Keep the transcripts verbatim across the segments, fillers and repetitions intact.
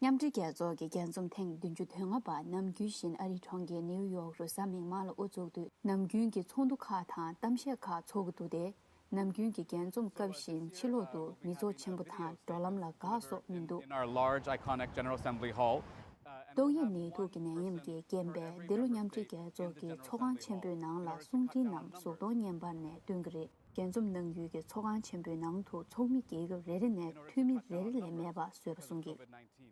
མཉམ་འབྲེལ་རྒྱལ་ཚོགས་ཀྱི་རྒྱས་འཛོམས་ཐེངས་བདུན་ཅུ་དོན་ལྔ་པ་ནམ་རྒྱུན་བཞིན་ཨ་རིའི་གྲོང་ཁྱེར་ནེའུ་ཡོག་རུ་གཟའ་མིག་དམར་ལ་དབུ་འཛུགས་དུས། ནམ་རྒྱུན་གྱི་ཚོགས་འདུ་ཁག་དང་གཏམ་བཤད་ཁག་ཚོགས་ཀྱི་འདུག་སྟེ། ནམ་རྒྱུན་གྱི་རྒྱས་འཛོམས་སྐབས་བཞིན་ཕྱི་ལོག་ཏུ་མི་ཚོགས་ཆེན་པོ་དང་འགྲོ་ལམ་ལ་འགག་སོགས་མི་འདུག། In our large, iconic General Assembly Hall, uh, and ཏོག་དབྱིབས་ནད་དུག་གི་ནད་ཡམས་ཀྱི་རྐྱེན་པས་འདི་ལོ་མཉམ་འབྲེལ་རྒྱལ་ཚོགས་ཀྱི་ཚོགས་ཁང་ཆེན་པོའི་ནང་ལ་གསུང་འཕྲིན་རྣམས་གཟུགས་མཐོང་བརྙན་པར་ནས་སྟོན་གྱི་རེད། རྒྱས་འཛོམས་གནང་ཡུལ་གྱི་ཚོགས་ཁང་ཆེན་པོའི་ནང་དུ་ཚོགས་མི་རྒྱལ་ཁབ་རེ་རེ་ནས་འཐུས་མི་རེ་རེ་ལས་མེད་པ་བཟོས་པ་གསུང་གི།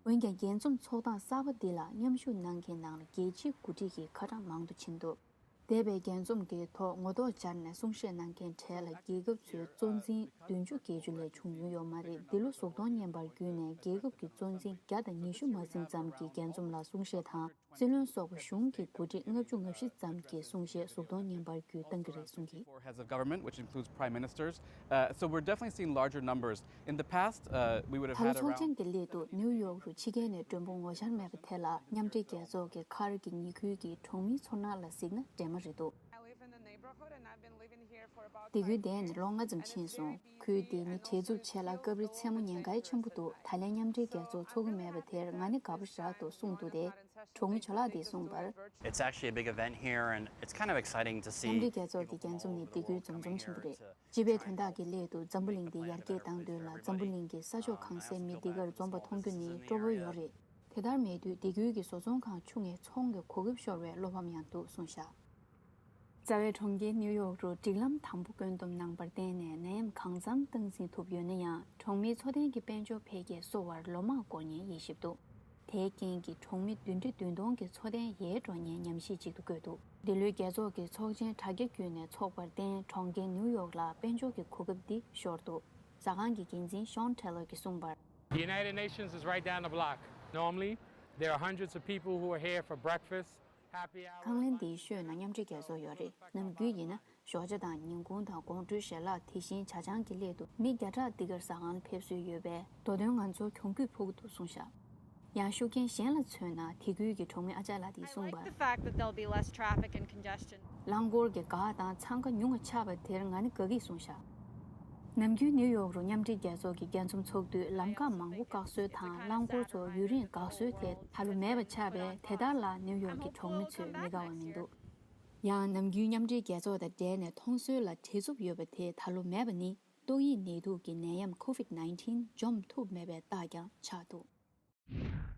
འོན་ཀྱང་རྒྱས་འཛོམས་ཚོགས་སྟངས་གསར་པ་འདི་ལ་མཉམ་ཞུགས་གནང་མཁན་ནང་ལ་རྒྱལ་སྤྱིའི་འགོ་ཁྲིད་ཀྱི་ཁ་གྲངས་མང་དུ་ཕྱིན་འདུག། འདས་པའི་རྒྱས་འཛོམས་ཀྱི་ཐོག་ངོ་ཐོག་སྦྱར་ནས་གསུང་བཤད་གནང་མཁན་གྲས་ལ་རྒྱལ་ཁབ་ཚོའི་གཙོ་འཛིན་བདུན་ཅུ་བརྒྱད་ཅུ་ལས་བྱུང་མྱོང་ཡོད་མ་རེད། འདི་ལོ་གཟུགས་མཐོང་བརྙན་པར་བརྒྱུད་ནས་རྒྱལ་ཁབ་ཀྱི་གཙོ་འཛིན་བརྒྱ་དང་ཉི་ཤུ་མ་ཟིན་ཙམ་གྱིས་རྒྱས་འཛོམས་ལ་གསུང་བཤད་དང་། སྲིད་བློན་སོགས་པ་གཞུང་གི་འགོ་ཁྲིད་ལྔ་བཅུ་ང་བཞི་ཙམ་གྱིས་གསུང་བཤད་གཟུགས་མཐོང་བརྙན་པར་བརྒྱུད་གཏང་གི་རེད་གསུང་གིས། Four heads of government, which includes prime ministers. Uh, so we're definitely seeing larger numbers. In the past, uh, we would have ད་ལོ་had ཚོགས་around ཆེན་གྱི་སླད་དུ་ནིའུ་ཡོག་རུ་ཕྱི་རྒྱལ་ནས་མགྲོན་པོ་ངོ་ཤར་མེད་པ་དེ་ལ་མཉམ་འབྲེལ་རྒྱལ་ཚོགས་ཀྱི་མཁར་གྱི་ཉེ་ཁུལ་གྱི་གྲོང་མིའི་ཚོར་སྣང་ལ་གཟིགས་ན་འདྲེས་མ་རེད་འདུག། I live in the neighborhood and I've been living here for about སྡེ་ཁུལ་དེ་ནས་ལོ་ལྔ་ཙམ་ཕྱིན་སོང་། ཁུལ་འདི་ནི་བྲེལ་འཚུབ་ཆེ་ལ་སྐབས་རེ་མཚན་མོ་ཉེན་ཁའི་ཆེན་པོ་འདུག། ད་ལན་མཉམ་འབྲེལ་རྒྱལ་ཚོགས་ཚོགས་ཀྱི་མེད་པ་དེར་ང་ནི་དགའ་པོ་ཞེ་དྲག་འདུག་གསུངས་འདུག་སྟེ། གྲོང་མི་ཇོ་ལགས་དེས་གསུངས་པར། It's actually a big event here and it's kind of exciting to see མཉམ་འབྲེལ་རྒྱལ་ཚོགས་ཀྱི་རྒྱས་འཛོམས་ནི་སྡེ་ཁུལ་འཛོམས་འཛོམས་ཆེན་པོ་རེད། སྤྱི་པའི་དོན་དག་གི་སླད་དུ་འཛམ་བུ་གླིང་འདི་ཡར་རྒྱས་གཏང་དོན་ལ་འཛམ་བུ་གླིང་གི་ས་ཕྱོགས་གང་སའི་མི་འདི་གར་འཛོམས་པ་མཐོང་རྒྱུ་ནི་སྤྲོ་པོ་ཡོད་རེད། དེ་ལྟར་མེད་དུས་སྡེ་ཁུལ་གྱི་བཟོ་ཚོང་ཁང་ཆུང་ངེ་ཚོང་གི་གོ་སྐབས་ཤོར་བའི་བློ་ཕམ་ཡང་འདུག་གསུངས་བཞག། རྩ་བའི་གྲོང་ཁྱེར་ནིའུ་ཡོག་རུ་སྒྲིག་ལམ་དམ་པོ་བཀོད་འདོམས་གནང་པར་བརྟེན་ནས་ནད་ཡམས་གང་འཚམ་སྟངས་འཛིན་ཐུབ་ཡོད་ན་ཡང་། གྲོང་མིའི་འཚོ་རྟེན་གྱི་དཔལ་འབྱོར་འཕེལ་རྒྱས་གསོ་བར་ལོ་མང་འགོར་ཉེན་དབྱེ་ཞིབ་འདུག། དེའི་རྐྱེན་གྱིས་གྲོང་མི་བདུན་ཁྲི་བདུན་སྟོང་གི་འཚོ་རྟེན་ཡལ་འགྲོ་ཉེན་ཉམས་ཞིབ་ཅིག་ཏུ་བཀོད་འདུག། འདི་ལོའི་རྒྱལ་ཚོགས་ཀྱི་ཚོགས་ཆེན་དྲ་རྒྱ་བརྒྱུད་ནས་འཚོགས་པར་བརྟེན། གྲོང་ཁྱེར་ནིའུ་ཡོག་ལ་དཔལ་འབྱོར་གྱི་གོ་སྐབས་འདི་ཤོར་འདུག། ཟ་ཁང་གི་འགན་འཛིན་ཤོན་ཊེ་ལོར་གྱིས་གསུངས་པར། The United Nations is right down the block. Normally, there are hundreds of people who are here for breakfast, happy hour. ཁང་ལན་འདིའི་ཤོད་ན་མཉམ་འབྲེལ་རྒྱལ་ཚོགས་ཡོད་རེད། ནམ་རྒྱུན་ཡིན་ན་ཞོགས་ཇ་དང་ཉིན་གུང་དང་དགོང་དྲོའི་ཞལ་ལག་དེ་བཞིན་ཇ་ཆང་གི་སླད་དུ་མི་བརྒྱ་ཕྲག་འདི་གར་ཟ་ཁང་ལ་ཕེབས་སྲོལ་ཡོད་པས། མདོ་དོན་ང་ཚོར་གྱོང་གུད་ཕོག་གི་འདུག་གསུངས་བཞག། ཡང་ཤུགས་རྐྱེན་གཞན་ལ་མཚོན་ན། དེ་ཁུལ་གྱི་གྲོང་མི་ཨ་ཅག་ལགས་དེས་གསུངས་པར། I like the fact that there'll be less traffic and congestion. རླངས་འཁོར་གྱི་འགག་དང་འཚང་ཁ་ཉུང་བ་ཆགས་པ་དེར་ང་ནི་དགའ་གི་གསུངས་བཞག། ནམ་རྒྱུན་ནིའུ་ཡོག་རུ་མཉམ་འབྲེལ་རྒྱལ་ཚོགས་ཀྱི་རྒྱས་འཛོམས་ཚོགས་དུས་ལམ་ཁ་མང་པོ་བཀག་སྲོལ་དང་། རླངས་འཁོར་ཚོ་ཡུན་རིང་འགག་སྲོལ་དེ་ད་ལོ་མེད་པ་ཆགས་པས། དེ་ལྟར་ལ་ནིའུ་ཡོག་གི་གྲོང་མི་ཚོས་མི་དགའ་བ་མི་འདུག། ཡང་ནམ་རྒྱུན་མཉམ་འབྲེལ་རྒྱལ་ཚོགས་དང་འབྲེལ་ནས་མཐོང་སྲོལ་ལ་བྲེལ་འཚུབ་ཡོད་པ་དེ་ད་ལོ་མེད་པ་ནི་ཏོག་དབྱིབས་ནད་དུག་གི་ནད་ཡམས་ཁོ་ཝིད་ནའིན་ཊིན་འཇོམས་ཐུབ་མེད་པའི་རྟགས་ཀྱང་ཆགས་འདུག།